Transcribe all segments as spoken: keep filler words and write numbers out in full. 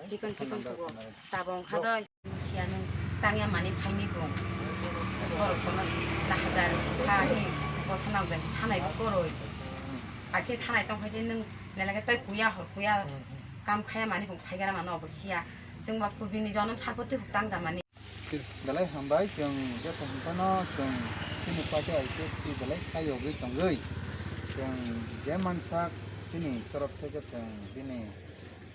Chikon chikon tugo. Tabong khadoi. Siya nung tangya mani phaini bung. Borok kono dahadar kha hi. Kothonang jan sanai bo koroi. Akhe sanai tong phai je nung nelage toi kuya hor kuya. Kam khaya mani bung phaigara mano obo siya. Chwng ba kubini jonom sarpoti huk tang jamani. Belai hambai chwng jesa hwnkhano chwng chini party I P F T belai kha yogwi tongwi chwng je mansak chini torof theke chwng bini,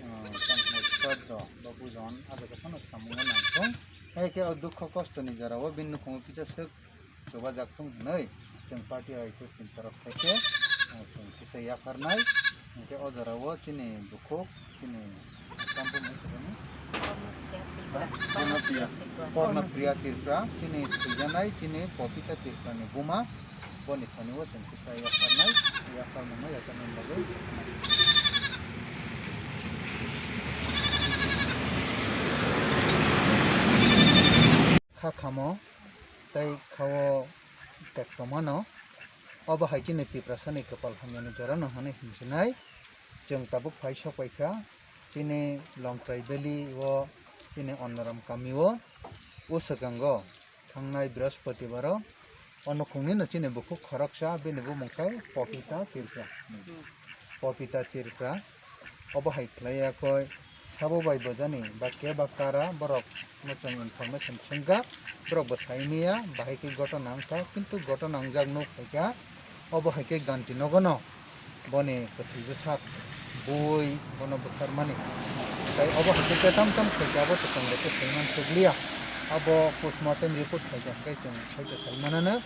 ah, tongthai swaddo ba bujon ajaga phano samungo nangthung. Hai khe o dukho kostoni jorao bini nukhungo kisa swk chubajak thung hwnwi chwng party I P F T ni torof theke, ah, chwng kisa yapharnai. Hinkhe o jorao chini bukhuk chini Tambo mui sibani? Pornopriya. Pornopriya Tripura, chini thwijanai, chini Popita Tripura ni buma, boni thani o chwng kisa yapharnai, yapharmano yachaknani bagwi. Kha khamo, tei khao tek tongmano, obo hai chini Tiprasani kwpal hamyani jorano hwnwi hinchinai. Chwng tabuk phai sok paikha, chini Longtrai Valley o, chini Onnoram kami o, o swkango thangnai Brihaspotibaro o nukhungni no chini bukhuk khoroksa, bini bumung khe Popita Tripura. Popita Tripura. Obo hai khlai ya koi sabo bai bojani ba keba kara borok no chwng information swngkha, borok bo sai manya bahai khe gotona wngkha, kintu gotona wngjak nuk phaikha. Obo hai khe Ganti nogo no boni kwthwi bwsak bui bono bwsarmani. Tai obo hai khe ketam tam khaikhe abo to chwng bai khe saiman sukliya. Abo postmortem report khaikhe hwnkhe chwng sai khe sai manano.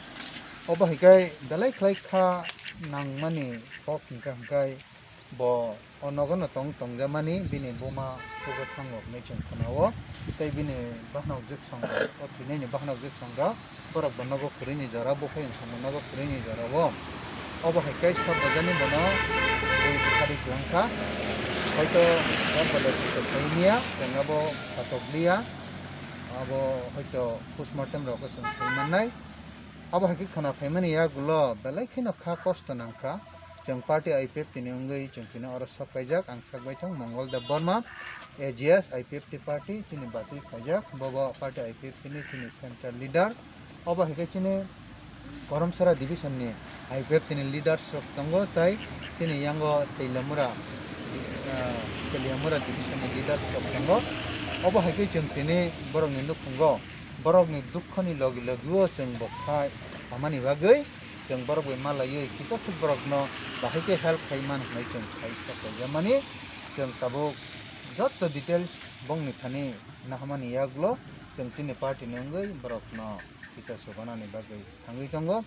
Obo hai khe belai khlai kha nangmani kok hwnkhe hwnkhe bo o nogo no tong tongjamani bini buma sugo thango hinwi chwng khna-o. Tei bini bahanok jwk song rok, o thwinaini bahanok jwk song rok, borok bo nogo kwrwini jora, buphai wngsong bo nogo kwrwini jora o. Obo hai khe sok bwjani bono bui bwkhari kwlangkha. Hoito o bwlai kisa thai manya, chwng abo phatok liya. Abo hoito postmortem rok chwng sai mannai. Abo hai khe khna phaimani yagulo belai kheno kha kosto nangkha. Chwng party I P F T ni wngwi chwng tini oro sok kaijak. Ang sak bai thang Mongol Deb Borma, A G S I P F T party chini bachwi khaijak. Bobo party I P F T ni chini central leader. Obo hai khe chini Koromsara division ni I P F T ni leaders rok tongo, tai chini yango Teliamura, ah, Teliamura division ni leaders rok tongo. Obo hai khe chwng tini borokni nukhungo borokni dukhoni logi logi o chwng bo kha samani bagwi chwng borok bai malaiwi kisa swk borokno bahai khe help khai man hwnwi chwng khai sok kaijamani. Chwng tabuk jotto details bongni thani nahamani yagulo chwng chini party ni wngwi borokno kisa subanani bagwi thangwi tongo.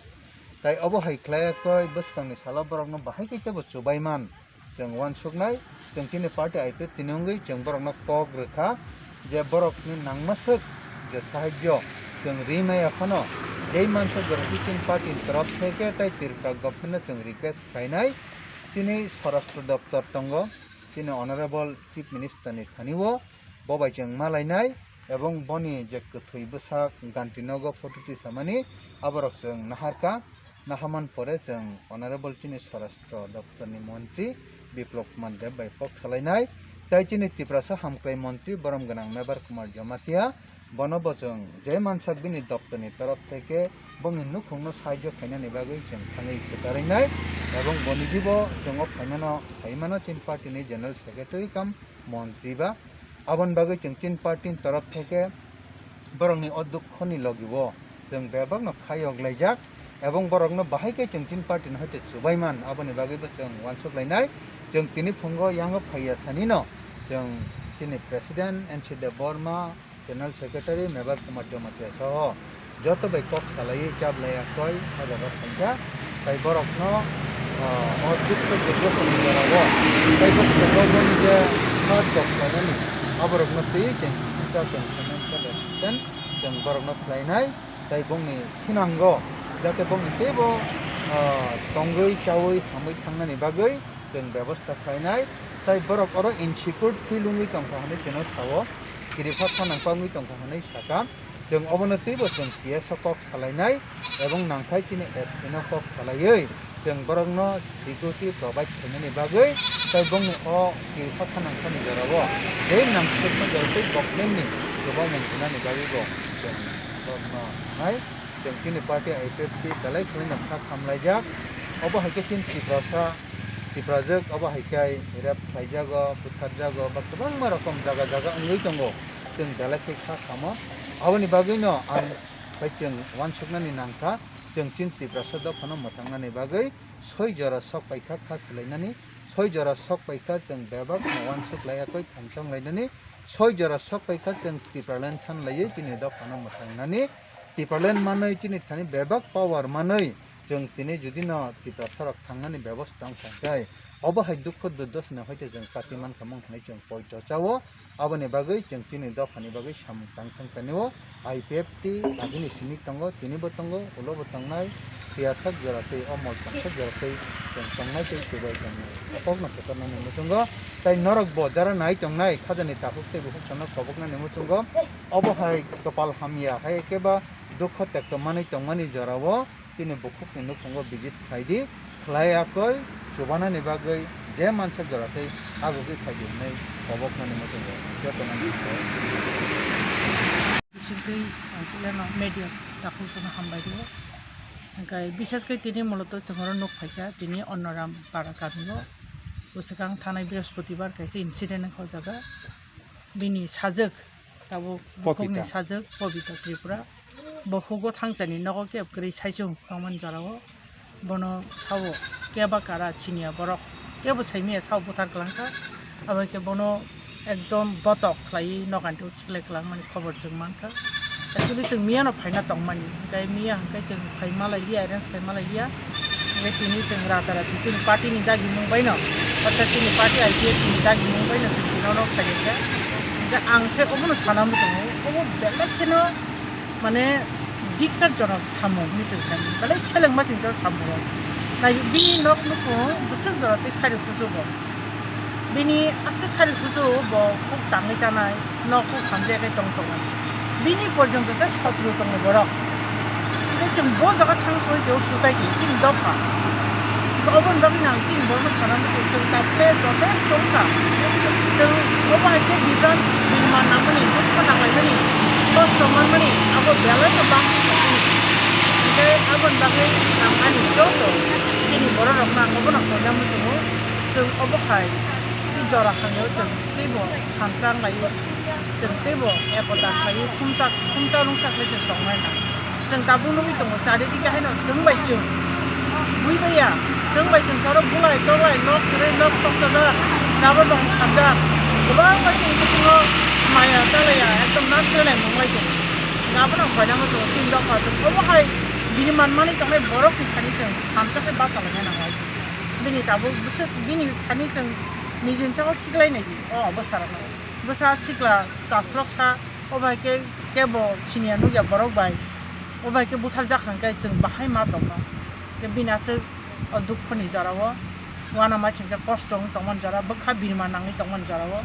Tai obo hai khlai khe bwskangni salo borokno bahai khe teibo chubai man. Chwng uansuknai, chwng chini party I P F T ni wngwi chwng borokno kok rwkha je borokni nangma swk je sahajyo chwng ri maya phano, jei mansa jora chini party ni torof theke tai Tripura government no chwng request khlainai, chini Swarashtra Doptor tongo, chini Honorable Chief Minister ni thani o bo bai chwng malainai, ebong boni je kwthwi bwsak Gantinogo photo tisamani aborok chwng naharkha. Nahaman pore chwng Honorable chini Swarashtra Doptor ni Montri Biplab Kumar Deb bai kok salainai, tai chini Tiprasa Hamkrai Montri borom gwnang Mebar Kumar Jamatia, bono bo chwng je mansak bini doptor ni torof theke bongni nukhungno sahajyo khainani bagwi chwng thangwi kwcharwi nai, ebong boni jibo chwng o phaimano, phaimano chini party ni General Secretary cum Montri ba. Aboni bagwi chwng chini party ni torof theke borokni o dukhoni logi o chwng bebakno khayok laijak, ebong borokno bahai khe chwng chini party ni hoite chubai man, aboni bagwi bo chwng uansuk lainai. Chwng tini phungo yango phaiya sanino chwng chini President N C Debbarma, General Secretary Mebar Kumar Jamatia soho joto bai kok salaiwi chablai aktoi o jaga phaikha. Tai borokno, ah, o dukho dukho ni jora o tai bo phungo boni je third kok salainani aborokno twi chwng kisa chwng financial assistance chwng borokno khlainai. Tai bongni thinango jate bongni teibo, ah, tongwi chawi hamwi thangnani bagwi chwng bebosta khlainai. Tai borok oro insecure feel wngwi tongkha hwnwi chwngno sao, kiriphak kha nangkha wngwi tongkha hwnwi sakha. Chwng obono teibo chwng P S o kok salainai ebong nangkhai chini S P no kok salaiwi Chwng borokno security provide khainani bagwi tei bongni o kirikhokha nangkhani jorao tei nangkukma jorao tei government ni chubaimung hwnani bagwi bo chwng borokno hai chwng chini party I P F T belai khwlaino kha khamlaijak. Obo hai khe chini Tiprasa, Tiprajwk obo hai khe rape khlaijago, butharjago, ba kwbangma rokom jaga jaga wngwi tongo. Chwng belai khe kha khamo. Aboni bagwino ang bai chwng uansuknani nangkha, chwng chini Tiprasa dophano mwthangnani bagwi soi jora sok paikha kha swlainani, soi jora sok paikha chwng bebak no uansuk laiya koi thansong lainani, soi jora sok paikha chwng Tipraland san laiwi chini dophano mwthangnani, Tipraland manwi chini thani bebak power manwi chwng tini judino Tiprasa rok thangnani bebosta wngkha khe, obo hai dukho durdoshani hoite chwng kati mankha mung hwnwi chwng poito chao. Aboni bagwi chwng chini dophani bagwi samung tang thang tanio. I P F T agini simi tongo, tinibo tongo, ulobo tongnai, phiya sak jora tei o mol tang sak jora tei chwng tongnai tei chubai tongnai. O kokno phetornani muchungo, tei norok bo jara nai tongnai, khajani takhuk tei bukhuk sano koboknani muchungo, obo hai kwpal hamya, hai khe ba dukho tekto manwi tongmani jorao, chini bukhukni nukhungo visit khlai di, khlai yakoi chubanani bagwi je mansak jora tei agugwi phai di hwnwi koboknani muchungo jotono. Bisingtwi ang khe eno media takhuk sano hambai rio. Hwnkhe bishesh khe tini muloto chwng oro nuk phaikha, tini Onnoram para kamio. Bwswkang thanai Brihospoti bar kaisa incident wngkha o jaga. Bini sajwk tabuk Popita. Bukhukni sajwk Pobita Tripura. Bo hugo thangchani nogo kebo kwrwi saichung tongmani jorao. Bono sao keba kara siniya borok. Kebo saimanya sao buthar kwlangkha. Abo khe bono ekdom botok khlaiwi noganti uchi khlai kwlangmani khobor chwng mankha. Actually chwng miyano phaina tongmani. Hwnkhe miya hwnkhe chwng phai malai liya, arrange khai malai liya. Hwnkhe tini chwng rata rati chini party ni dagimung baino, orthat chini party I P F T ni dagimung baino chwng tini ono khaijak kha. Hwnkhe ang khe obono sana muchungo, obo belai kheno mane bikar jonok samung hinwi chwng sai mano, belai selengma chwng samung rok. Nai bini nok nukhung bwswk jora tei khairok susugo. Bini aswk khairok susu bo kuk tangwi chanai, nok kuk hamjak khe tong tongo. Bini porjonto tei sotro tongo borok. Tei chwng bo jaga thang soi teo society chini dopha. Oboni bagwi nang chini borokno sana muchung chwng ta ple jotesto wngkha. Chwng obo hai khe bibran birma nangmani, dukha nanglaimani, kosto manmani abo belai no bangwi tongmani. Hwnkhe aboni bagwi ang ani joto chini borok rokno ang obono koina muchungo. Chwng obo hai jora hamya chwng teibo hamchang lai o, chwng teibo ekota khlai o, khumchak, khumchak rwngchak khe chwng tongnai na. Chwng tabuk nugwi tongo, chari digi haino chwng bai chwng bui bai ya, chwng bai chwng oro bulai toklai nok kwrwi nok tokjak, jabra bang hamjak, kwbangma chwng bisingo maya chalaiya, ekdom naslenai mung lai tongo. Abono koinama tongo, chini dopha chwng obo hai bini manmani tongnai borokni thani chwng hamjakhe bachalaina nanglai. Bini tabuk bwswk bini thani chwng nijini chakao khiklainai di, o obosarokno. Bwsa sikla chasloksa, o bai khe kebo siniya nukya borok bai, o bai khe butharjak hwnkhe chwng bahai ma tongkha. Khe bini aswk o dukhoni jorao, uanama singkhe kosto wng tongmani jora, bwkha birma nangwi tongmani jorao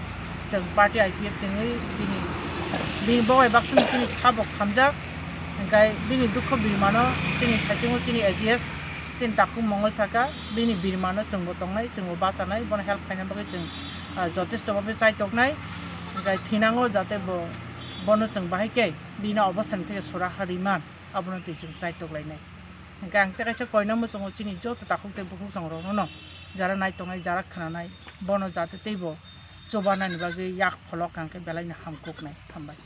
chwng party I P F T wngwi bini, bini bo bai baksa chini kha bo khamjak, hwnkhe bini dukho birmano chini saichungo chini A G S, chini takhuk Mongol saka, bini birmano chwngbo tongnai, chwngbo bachanai, bono help khaina bagwi chwng, ah, jotesto bhabe chaitoknai, hwnkhe thinango jate bo, bono chwng bahai khe bini obostani theke sora ha rwimani, abono twi chwng chaitoklainai. Hwnkhe ang tei kaisa koina muchungo chini joto takhuk tei bukhuk chongrokno, jara nai tongnai, jara khnanai, bono jate teibo chubanani bagwi yak pholok hwnkhe belaino hamkuknai. Hambai.